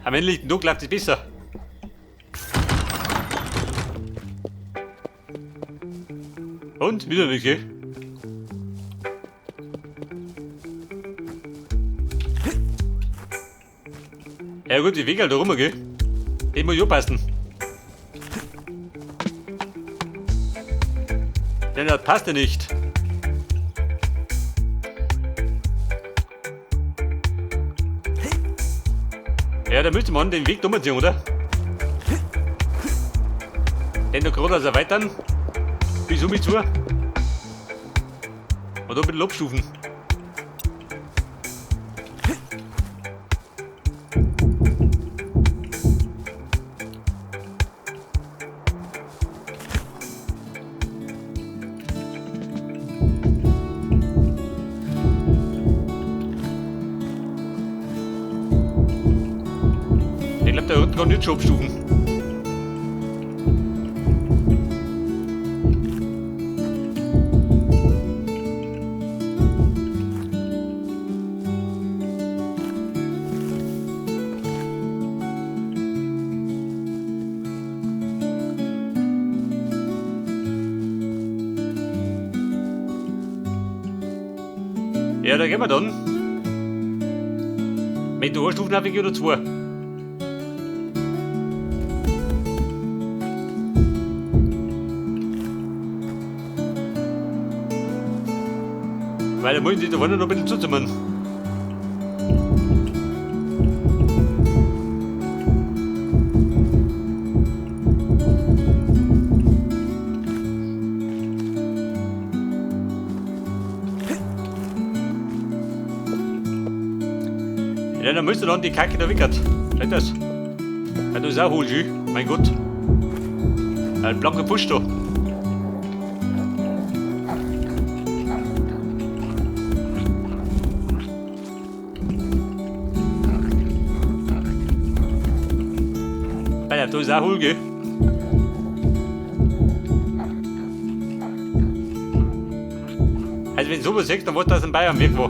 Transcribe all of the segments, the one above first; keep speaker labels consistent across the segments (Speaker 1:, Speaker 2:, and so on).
Speaker 1: Am endlichen Tag läuft es besser. Und? Wieder nicht, gell? Ja gut, die Wege halt da rum, gell? Den muss ich anpassen. Denn das passt ja nicht. Ja, da müsste man den Weg umziehen, oder? Den da gerade also erweitern. Bis um mich zu. Und da ein bisschen abstufen. Ich glaube, der unten kann nicht schon abstufen. Ja, da gehen wir dann. Wenn du eine Stufen habe ich oder zwei. Weil da muss ich da vorne noch ein bisschen zuzimmern. Ja, dann müsste dann die Kacke da wickert. Vielleicht das. Ja, das ist auch hohl, schön. Mein Gott. Ein blanker Busch da. Ja, da ist auch hohl, gell? Also wenn du sowas siehst, dann weißt du, dass in Bayern weg war.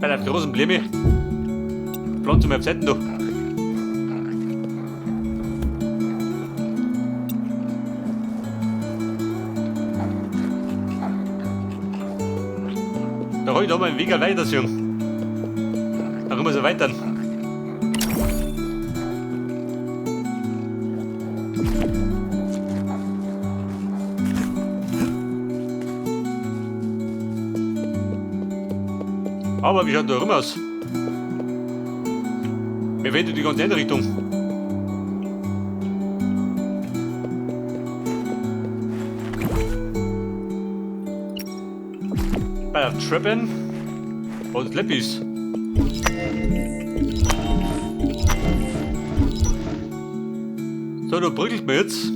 Speaker 1: Bei der großen Blume. Pflanzen wir auf Seiten da. Da hab ich da mal einen Weg weiter sehen. Da können wir so weiter. Aber wie schaut da rum aus? Mir fehlt die ganze Einrichtung. Bei der Treppen und Leppis. So, da brückelt mir jetzt.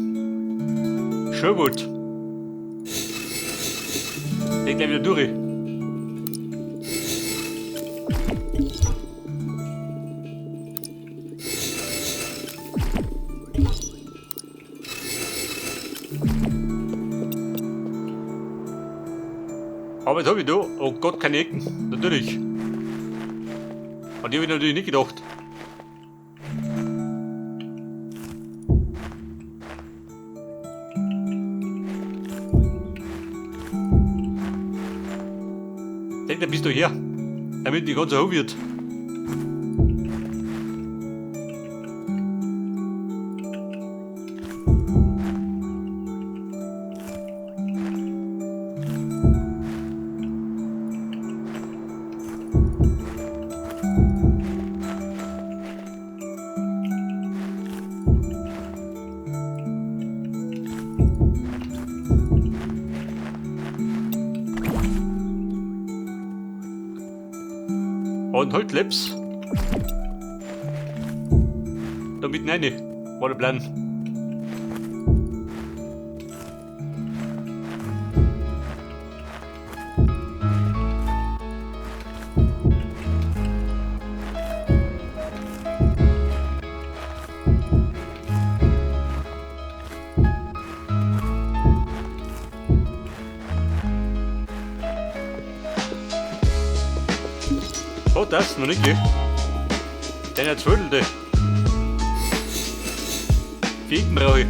Speaker 1: Sherwood. Leg gleich wieder durch. Aber jetzt hab ich da, oh Gott, keine Ecken. Natürlich. An die hab ich natürlich nicht gedacht. Denk, da bist du her, damit die ganze hoch wird. Und Holzlips. Da mitten rein. War der Plan. Oh, das noch nicht, gell? Der Zwölfte. Ficken brauche ich.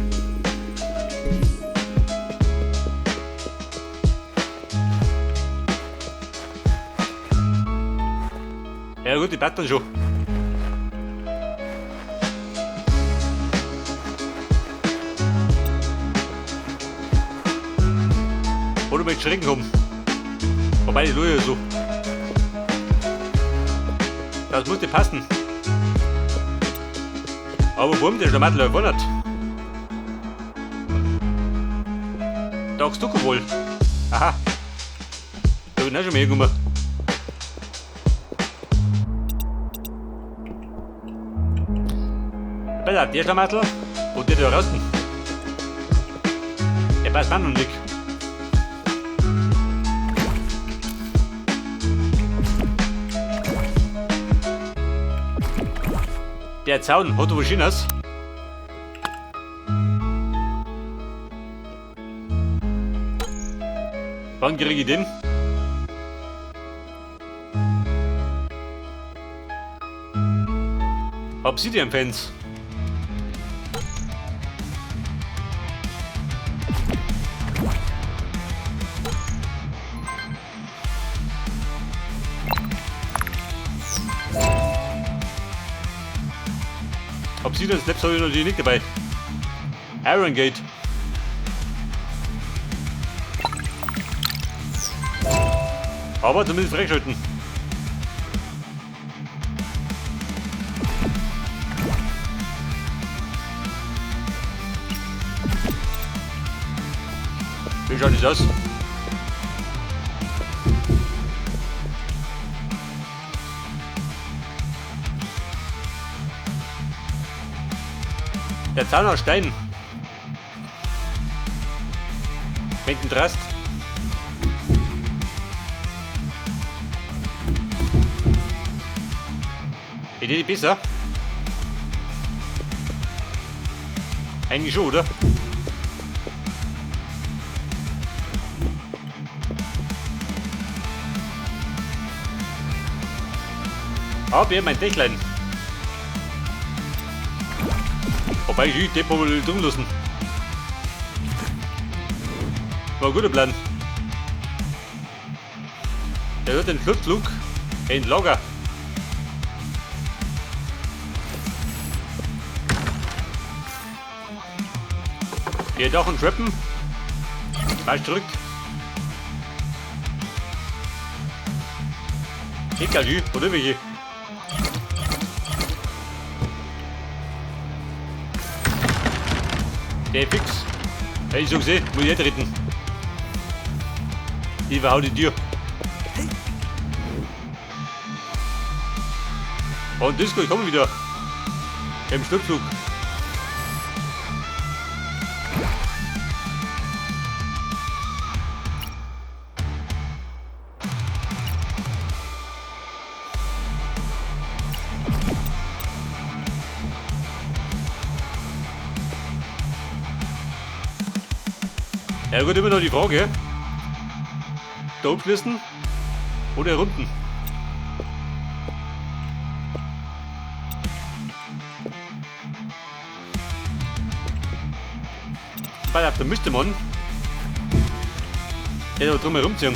Speaker 1: Ja gut, die dann schon. Oder mit Schrecken kommen. Wobei die Luje so. Das musste passen. Aber warum der Schlamattler wundert? Tagst du wohl? Aha. Da bin ich auch schon mehr gekommen. Besser, der Schlamattl und der da draußen. Der passt auch noch nicht. Der Zaun hat was Schönes. Wann kriege ich den? Obsidian Fans. Obsidian Steps habe ich natürlich nicht dabei. Iron Gate. Aber zumindest freigeschalten. Wie schaut das aus? Der Zaun aus Stein. Mit dem Drast. Ist die besser? Eigentlich schon, oder? Aber ich hab mein Dächlein. Wobei ich die Depot will drin lassen. War ein guter Plan. Der hat den Fluchtflug in Lager. Hier doch ein Treppen. Marsch zurück. Egal, oder welche? Der fix. Hey, ich so gesehen, muss ich treten. Ich verhau die Tür. Und Disco, ich komme wieder. Im Sturzflug. Ja gut, immer noch die Frage. Da abschließen oder runden? Weil da müsste man den da drum herumziehen.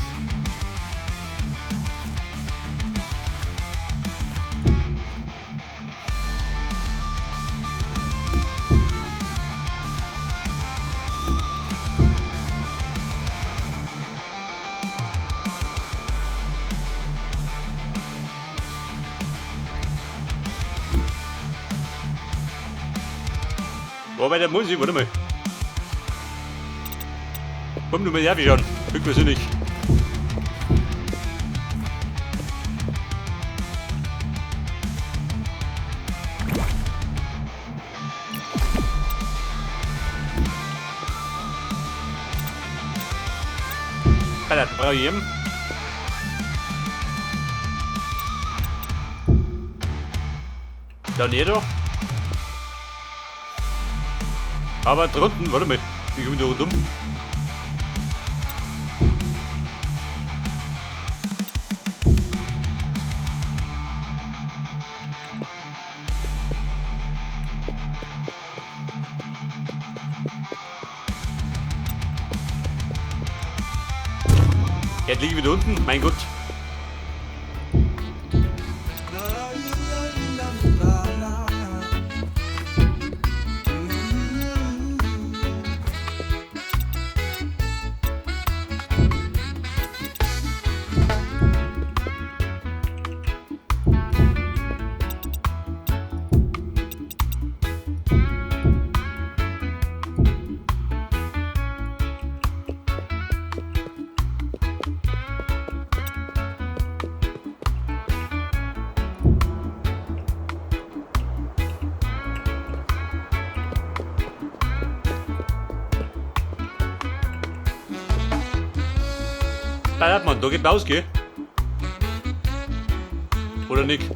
Speaker 1: Wobei der muss ich, warte mal. Komm du mal her, wie schon. Höchstpersönlich. Alter, brauche ich ihn. Dann jeder. Aber drunten, warte mal, ich komme da rundum. Jetzt liege ich wieder unten, mein Gott. Mann, da geht raus, gell? Oder nicht?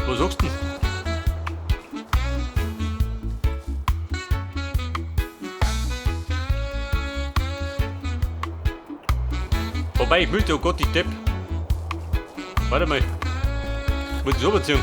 Speaker 1: Was sagst du denn? Wobei, ich müsste, oh Gott, ich Depp. Warte mal. Ich muss das überziehen.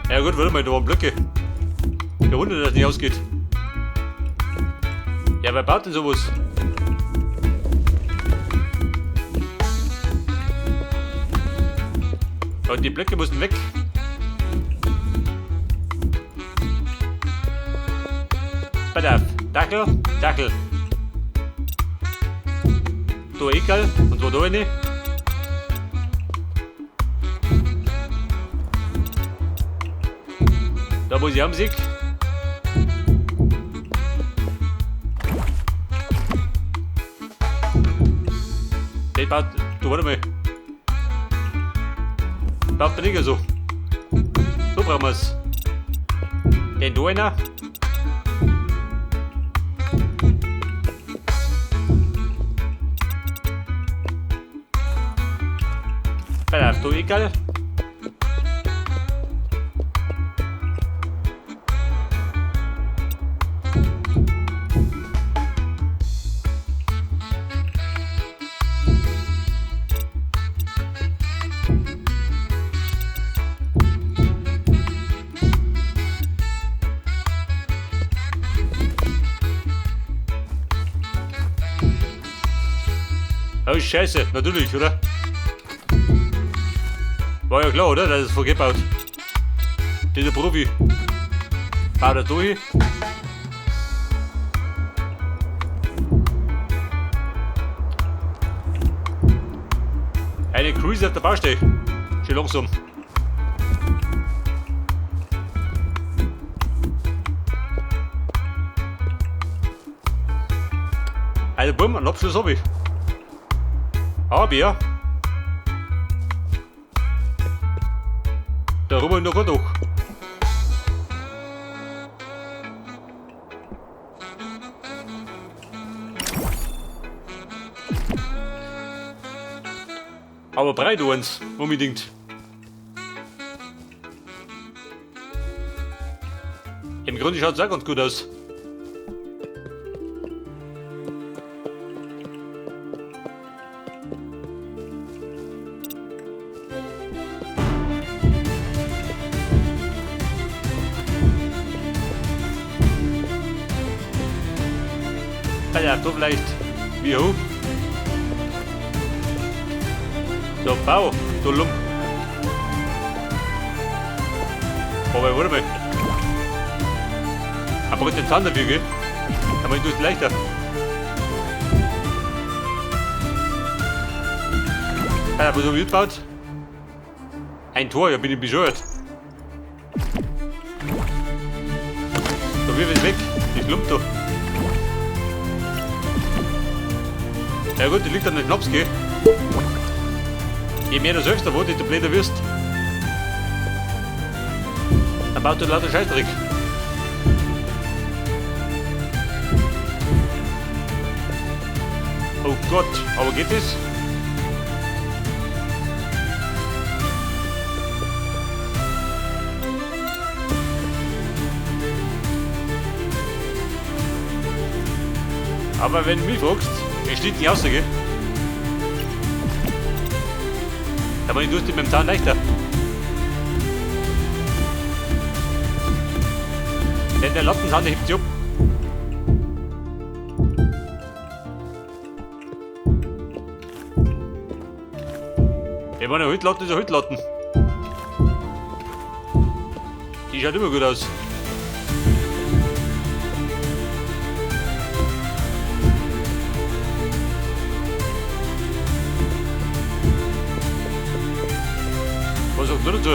Speaker 1: Ja gut, warte mal, da waren Blöcke. Der Wunder, dass es nicht ausgeht. Ja, wer baut denn sowas? Und die Blöcke müssen weg. Pass auf. Dackel, Dackel. Da egal. Und zwar da rein. Da muss ich haben sich. Der baut. Du, warte mal. Baut man nicht so. So brauchen wir's. Den da einer. Pass auf, da egal. Oh Scheiße, natürlich, oder? War ja klar, oder? Dass es vorgebaut. Dieser Profi. Baut er durch. Eine Cruise auf der Baustelle. Schön langsam. Also bumm, einen Abschluss hab ich. Hab ich, ja. Da rum noch durch. Aber breit uns, unbedingt. Im Grunde schaut es auch ganz gut aus. Ja, da vielleicht wie hoch. So, Bau, du Lump. Aber warte mal. Aber den Zahn dafür, gell? Aber ich tue es leichter. Ja, was habe ich gebaut? Ein Tor, ja, bin ich bescheuert. So, wirf es weg. Ich lump doch. Ja gut, die liegt an den Schnaps, gell? Je mehr du selbst davon, desto blöder wirst. Dann baut du lauter Scheißdreck. Oh Gott, aber geht das? Aber wenn du mich fragst, es steht nicht aus, gell? Da war ich durch mit dem Zahn leichter. Denn der Lattensahn, der hebt sich ab. Ich meine, Holzlatten ist eine Holzlatten. Die schaut immer gut aus. Was sagst du dazu?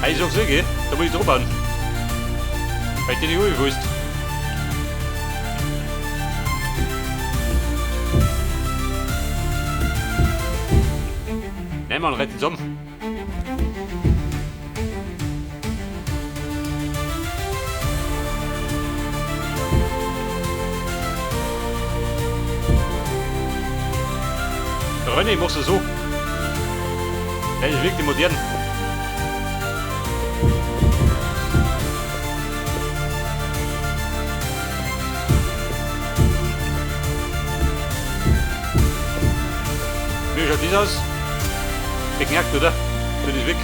Speaker 1: Ich sag's eh, gell? Da muss ich drauf bauen. Weil ich den nicht umgewusst. Nein, Mann, rennt zusammen. René, ich mach's so. Das ist wirklich modern. Wie schaut das aus? Beknackt, oder? Tu das weg.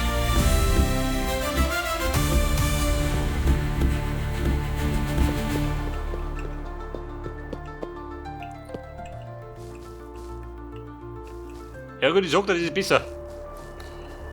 Speaker 1: Ja gut, ich sag dir, das ist besser.